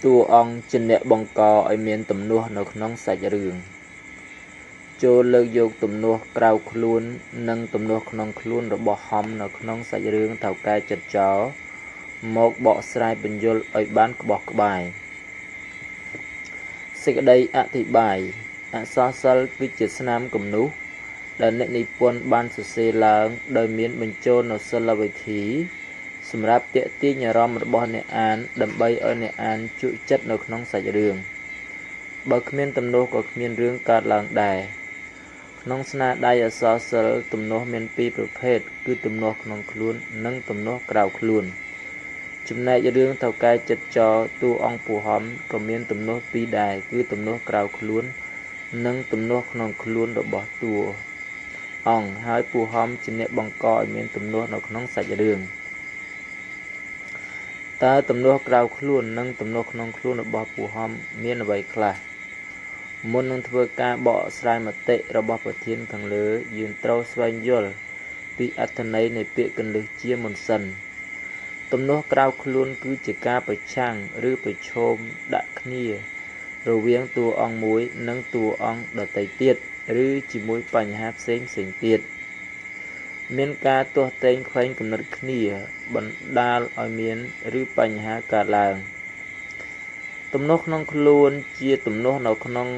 តួអង្គជាអ្នកបង្កឲ្យមានទំនាស់នៅក្នុងសាច់រឿង ចូលលើកយកទំនាស់ក្រៅខ្លួននិងទំនាស់ក្នុងខ្លួនរបស់ហំនៅក្នុងសាច់រឿងថៅកែចិត្តចោរមកបកស្រាយពន្យល់ឲ្យបានក្បោះក្បាយសេចក្តីអធិប្បាយអក្សរសិល្ប៍គឺជាស្នាមគំនូសដែលអ្នកនិពន្ធបានសរសេរឡើងដោយមានបញ្ចូលនូវសិល្បវិធីសម្រាប់ទាក់ទាញអារម្មណ៍របស់អ្នកអានដើម្បីឲ្យអ្នកអានជក់ចិត្តនៅក្នុងសាច់រឿងបើគ្មានទំនាស់ក៏គ្មានរឿងកើតឡើងដែរក្នុងស្នាដៃអក្សរសិល្ប៍ទំនាស់មានពីរប្រភេទគឺទំនាស់ក្នុងខ្លួននិងទំនាស់ក្រៅខ្លួនចំណែករឿងថៅកែចិត្តចោរតួអង្គពូហំក៏មានទំនាស់ពីរដែរគឺទំនាស់ក្រៅខ្លួននិងទំនាស់ក្នុងខ្លួនរបស់តួអង្គហើយពូហំជាអ្នកបង្កឲ្យមានទំនាស់នៅក្នុងសាច់រឿងតើទំនាស់ក្រៅខ្លួននិងទំនាស់ក្នុងខ្លួនរបស់ពូហំមានអ្វីខ្លះមុននឹងធ្វើការបកស្រាយមតិរបស់ប្រធានខាងលើយើងត្រូវស្វែងយល់ពីអត្ថន័យនៃពាក្យគន្លឹះជាមុនសិនទំនាស់ក្រៅខ្លួនគឺជាការប្រឆាំងឬប្រឈមដាក់គ្នារវាងតួអង្គមួយនិងតួអង្គដទៃទៀតឬជាមួយបញ្ហាផ្សេងផ្សេងទៀតមានការទាស់ទែងខ្វែងគំនិតគ្នាបណ្ដាលឲ្យមានឬបញ្ហាកើតឡើងទំនាស់ក្នុងខ្លួនជាទំនាស់នៅក្នុង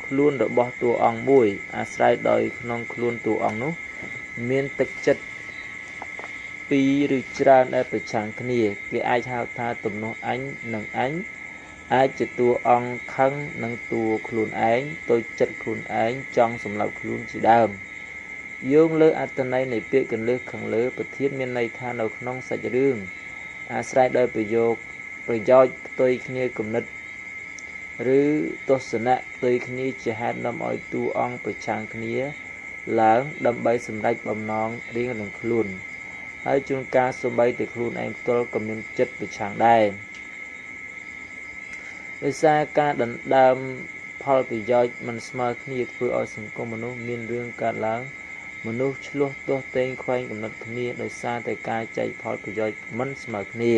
ខ្លួនរបស់តួអង្គមួយអាស្រ័យដោយក្នុងខ្លួនតួអង្គនោះមានទឹកចិត្តពីរឬច្រើនដែលប្រឆាំងគ្នាគេអាចហៅថាទំនាស់អញនិងអញអាចជាតួអង្គខឹងនឹងតួខ្លួនឯងតូចចិត្តខ្លួនឯងចង់សម្លាប់ខ្លួនជាដើមយោងលើអត្ថន័យនៃពាក្យកន្លឹះខាងលើប្រធានមានន័យថានៅក្នុងសាច់រឿងអាស្រ័យដោយប្រយោគប្រយោជន៍ផ្ទុយគ្នាគំនិតឬទស្សនៈផ្ទុយគ្នាជាហេតុនាំឲ្យតួអង្គប្រឆាំងគ្នាឡើងដើម្បីសម្រេចបំណងរៀងៗខ្លួនហើយជួនកាលសូម្បីតែខ្លួនឯងផ្ទាល់ក៏មានចិត្តប្រឆាំងដែរដោយសារការដណ្ដើមផលប្រយោជន៍មិនស្មើគ្នាធ្វើឲ្យសង្គមមនុស្សមានរឿងកើតឡើងមនុស្សឆ្លោះទាស់ទែងខ្វែងគំនិតគ្នាដោយសារតែការចែកផលប្រយោជន៍មិនស្មើគ្នា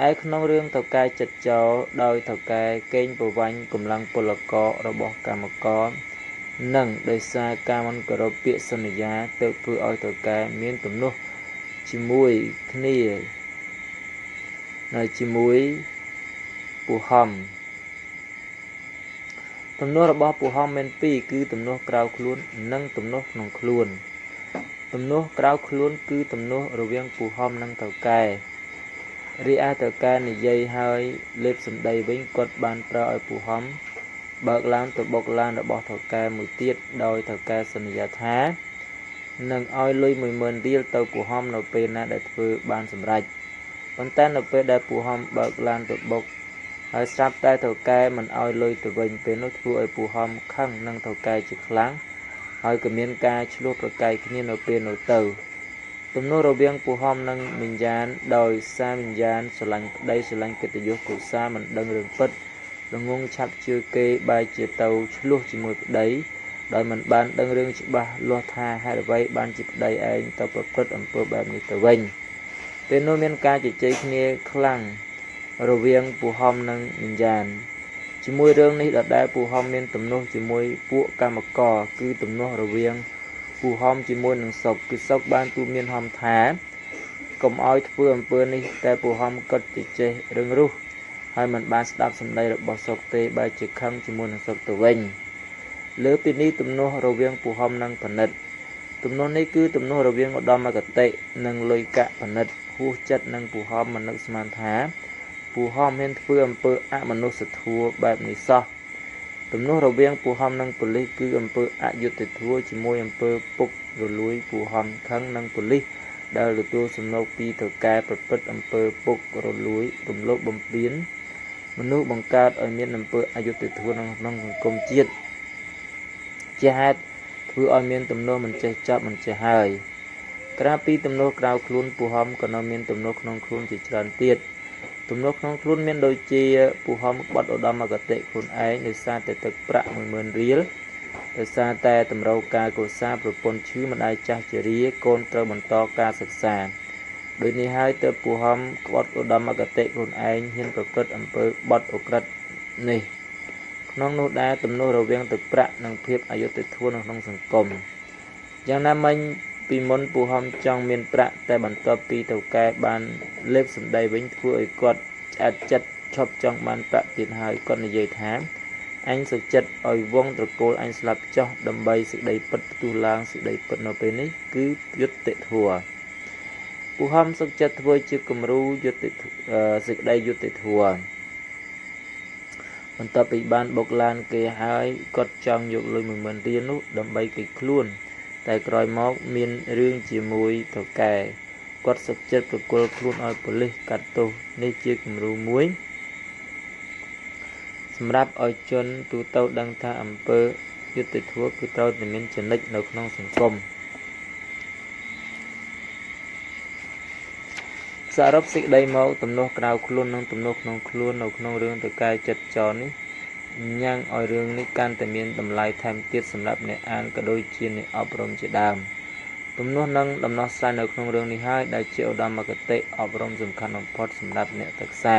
ឯក្នុងរឿងថៅកែចិត្តចោរដោយថៅកែកេងប្រវ័ញ្ចកម្លាំងពលកររបស់កម្មករនិងដោយសារការមិនគោរពពាក្យសន្យាទើបធ្វើឲ្យថៅកែមានទំនាស់ជាមួយគ្នានៅជាមួយពូហំទំនាស់របស់ពូហំមានពីរគឺទំនាស់ក្រៅខ្លួននិងទំនាស់ក្នុងខ្លួនទំនាស់ក្រៅខ្លួនគឺទំនាស់រវាងពូហំនិងថៅកែរីឯថៅកែនិយាយហើយលេបសម្ដីវិញគាត់បានប្រើឲ្យពូហំបើកឡានទៅបុកឡានរបស់ថៅកែមួយទៀតដោយថៅកែសន្យាថានឹងឲ្យលុយ10000រៀលទៅពូហំនៅពេលណាដែលធ្វើបានសម្រេចប៉ុន្តែនៅពេលដែលពូហំបើកឡានទៅបុកហើយស្រាប់តែថៅកែមិនឲ្យលុយទៅវិញពេលនោះធ្វើឲ្យពូហំខឹងនឹងថៅកែជាខ្លាំងហើយក៏មានការឈ្លោះប្រកែកគ្នានៅពេលនោះទៅទំនាស់រវាងពូហំនិងវិញ្ញាណដោយសារវិញ្ញាណស្រឡាញ់ប្តីស្រឡាញ់កិត្តិយសគ្រួសារមិនដឹងរឿងពិតល្ងងឆាប់ជឿគេបែរជាទៅឈ្លោះជាមួយប្តីដោយមិនបានដឹងរឿងច្បាស់លាស់ថាហេតុអ្វីបានជាប្តីឯងទៅប្រព្រឹត្តអំពើបែបនេះទៅវិញពេលនោះមានការជជែកគ្នាខ្លាំងរវាងពូហំនិងវិញ្ញាណជាមួយរឿងនេះដដែលពូហំមានទំនាស់ជាមួយពួកកម្មករគឺទំនាស់រវាងពូហំជាមួយនឹងសុកគឺសុកបានទូមានហំថាកុំឲ្យធ្វើអំពើនេះតែពូហំគាត់ជាចេះរឹងរូសហើយមិនបានស្ដាប់សម្ដីរបស់សុកទេបែរជាខឹងជាមួយនឹងសុកទៅវិញលើពីនេះទំនាស់រវាងពូហំនិងផនិតទំនាស់នេះគឺទំនាស់រវាងឧត្តមគតិនិងលុយកាក់ផនិតហួសចិត្តនឹងពូហំមិននឹកស្មានថាពូហំមានធ្វើអំពើអមនុស្សធម៌បែបនេះសោះទំនាស់រវាងពូហំនិងប៉ូលីសគឺអំពើអយុត្តិធម៌ជាមួយអំពើពុករលួយពូហំខឹងនឹងប៉ូលីសដែលទទួលសំណូកពីថៅកែប្រព្រឹត្តអំពើពុករលួយរំលោភបំពានមនុស្សបង្កើតឲ្យមានអំពើអយុត្តិធម៌ក្នុងសង្គមជាតិជាហេតុធ្វើឲ្យមានទំនាស់មិនចេះចប់មិនចេះហើយក្រៅពីទំនាស់ក្រៅខ្លួនពូហំក៏នៅមានទំនាស់ក្នុងខ្លួនជាច្រើនទៀតទំនាស់ក្នុងខ្លួនមានដូចជាពូហំក្បត់ឧត្តមគតិខ្លួនឯងដោយសារតែទឹកប្រាក់10000រៀលដោយសារតែតម្រូវការគ្រួសារប្រពន្ធឈឺម្ដាយចាស់ជរាកូនត្រូវបន្តការសិក្សា ដូចនេះហើយទើបពូហំក្បត់ឧត្តមគតិខ្លួនឯងហ៊ានប្រព្រឹត្តអំពើបត់ឧក្រិដ្ឋនេះក្នុងនោះដែរទំនាស់រវាងទឹកប្រាក់និងភាពអយុត្តិធម៌នៅក្នុងសង្គមយ៉ាងណាមិញពីមុនពូហំចង់មានប្រាក់តែបន្ទាប់ពីថៅកែបានលេបសម្ដីវិញធ្វើឲ្យគាត់ឆ្អែតចិត្តឈប់ចង់បានប្រាក់ទៀតហើយគាត់និយាយថាអញសុខចិត្តឲ្យវងត្រកូលអញស្លាប់ចោះដើម្បីសេចក្តីពិតផ្ទុះឡើងសេចក្តីពិតនៅពេលនេះគឺយុត្តិធម៌ពូហំសុខចិត្តធ្វើជាគំរូយុត្តិសេចក្តីយុត្តិធម៌បន្ទាប់ពីបានបុកឡានគេហើយគាត់ចង់យកលុយ10000រៀលនោះដើម្បីគេចខ្លួនតែក្រោយមកមានរឿងជាមួយថៅកែគាត់សុខចិត្តប្រគល់ខ្លួនឲ្យប៉ូលីសកាត់ទោសនេះជាគំរូមួយសម្រាប់ឲ្យជនទូទៅដឹងថាអំពើយុត្តិធម៌គឺត្រូវតែមានចនិចនៅក្នុងសង្គមសរុបសេចក្តីមកទំនាស់ក្រៅខ្លួននិងទំនាស់ក្នុងខ្លួននៅក្នុងរឿងតកែចិត្តចោរនេះញ៉ាំងឲ្យរឿងនេះកាន់តែមានតម្លៃថែមទៀតសម្រាប់អ្នកអានក៏ដូចជាអ្នកអប់រំជាដើមទំនាស់និងដំណោះស្រាយនៅក្នុងរឿងនេះហើយដែលជាឧត្តមគតិអប់រំសំខាន់បំផុតសម្រាប់អ្នកសិក្សា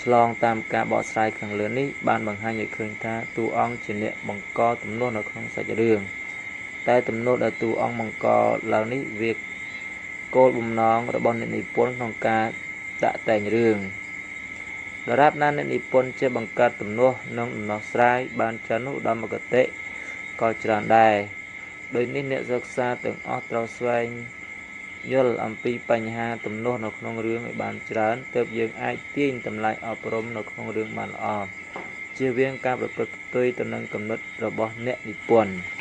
ឆ្លងតាមការបកស្រាយខាងលើនេះបានបង្ហាញឲ្យឃើញថាតួអង្គជាអ្នកបង្កទំនាស់នៅក្នុងសាច់រឿងតែទំនាស់ដែលតួអង្គបង្កឡើងនេះវាគោលបំណងរបស់អ្នកនិពន្ធក្នុងការតាក់តែងរឿងដរាបណាអ្នកនិពន្ធចេះបង្កើតទំនាស់និងដំណោះស្រាយបានច្រើននោះឧត្តមគតិក៏ច្រើនដែរដូចនេះអ្នកសិក្សាទាំងអស់ត្រូវស្វែងយល់អំពីបញ្ហាទំនាស់នៅក្នុងរឿងឲ្យបានច្រើនទើបយើងអាចទាញតម្លៃអប់រំនៅក្នុងរឿងបានល្អជៀសវាងការប្រព្រឹត្តផ្ទុយទៅនឹងគំនិតរបស់អ្នកនិពន្ធ។